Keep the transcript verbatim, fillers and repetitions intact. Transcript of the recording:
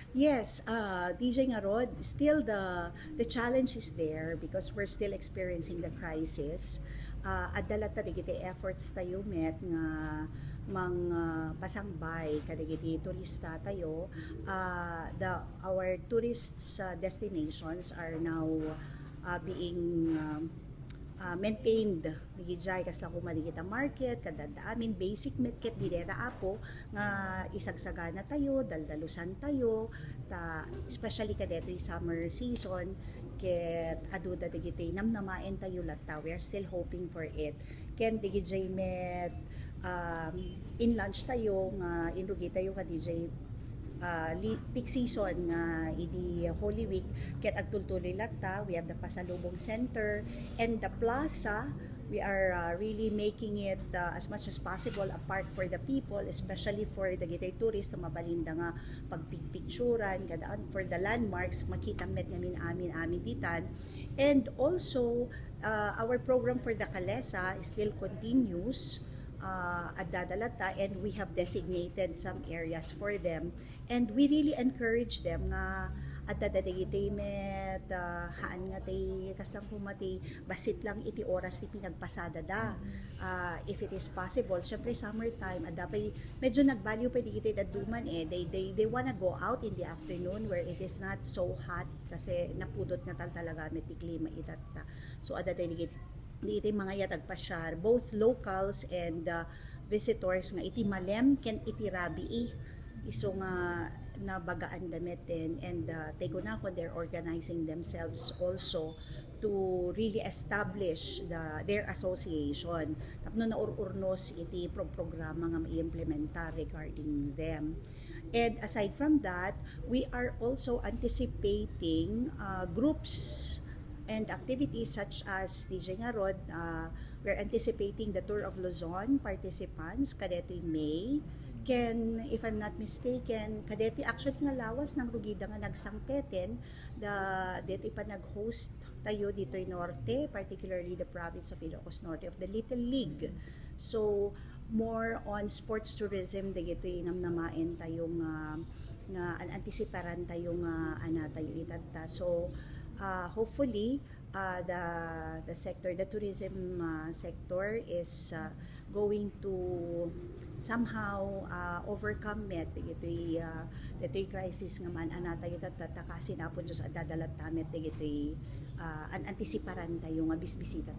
Yes, uh, D J Ngarod, still the the challenge is there because we're still experiencing the crisis. Uh, adda latta dagiti efforts tayo met nga mang uh, pasangbay kadagiti turista tayo. Uh, the our tourists uh, destinations are now uh, being um, uh, maintained digijay kasla kuma digita market, kadadda amin basic met ket dideta apo nga isagsagana tayo, daldalusan tayo, ta especially kadetoy summer season ket aduda dagiti namnamaen tayo latta. We are still hoping for it. Ken digijay met um, in lunch tayo nga inrugi tayo kadijay uh, li- peak season nga idi Holy Week ket agtultuloy latta. We have the Pasalubong Center and the plaza. We are uh, really making it uh, as much as possible a park for the people, especially for the gitay tourists na mabalinda nga pagpigpicturan, kadaan for the landmarks, makita met ngamin amin amin ditan. And also, uh, our program for the Kalesa still continues uh, adda da latta, and we have designated some areas for them, and we really encourage them nga adda da dagiti met uh, haan nga ti kaslang kuma ti bassit lang iti oras ti pinagpasada da. Uh, if it is possible, syempre summertime, adda pay medyo nagbalyo pay dagiti dadduman eh, they, they, they wanna go out in the afternoon where it is not so hot kasi napudot nga tal talaga met ti klima itatta. So adda tayo dagiti dagiti mga iya tagpasyar, both locals and uh, visitors nga iti Malem ken iti Rabii. Isu nga nabagaan da met and uh, tay kunakon, they're organizing themselves also to really establish the their association tapno naur-urnos iti pro- programa nga maiimplementar regarding them. And aside from that, we are also anticipating uh, groups and activities such as D J Ngarod, uh, we're anticipating the Tour of Luzon participants kadetoy May. Ken, if I'm not mistaken, kadetoy actually nga lawas nangrugida nga nagsangpeten da detoy panag-host tayo ditoy Norte, particularly the province of Ilocos Norte, of the Little League. So, more on sports tourism dagitoy namnamaen tayo nga nga an- antisiparan tayo nga ana tayo itatta. So uh, hopefully uh, the the sector, the tourism uh, sector is uh, going to somehow uh, overcome met dagitoy uh, dagitoy crisis nga man ana tayo tatta, ta kasinapon Diyos adda da latta met dagitoy uh, an- antisiparan tayo nga bisbisita tayo.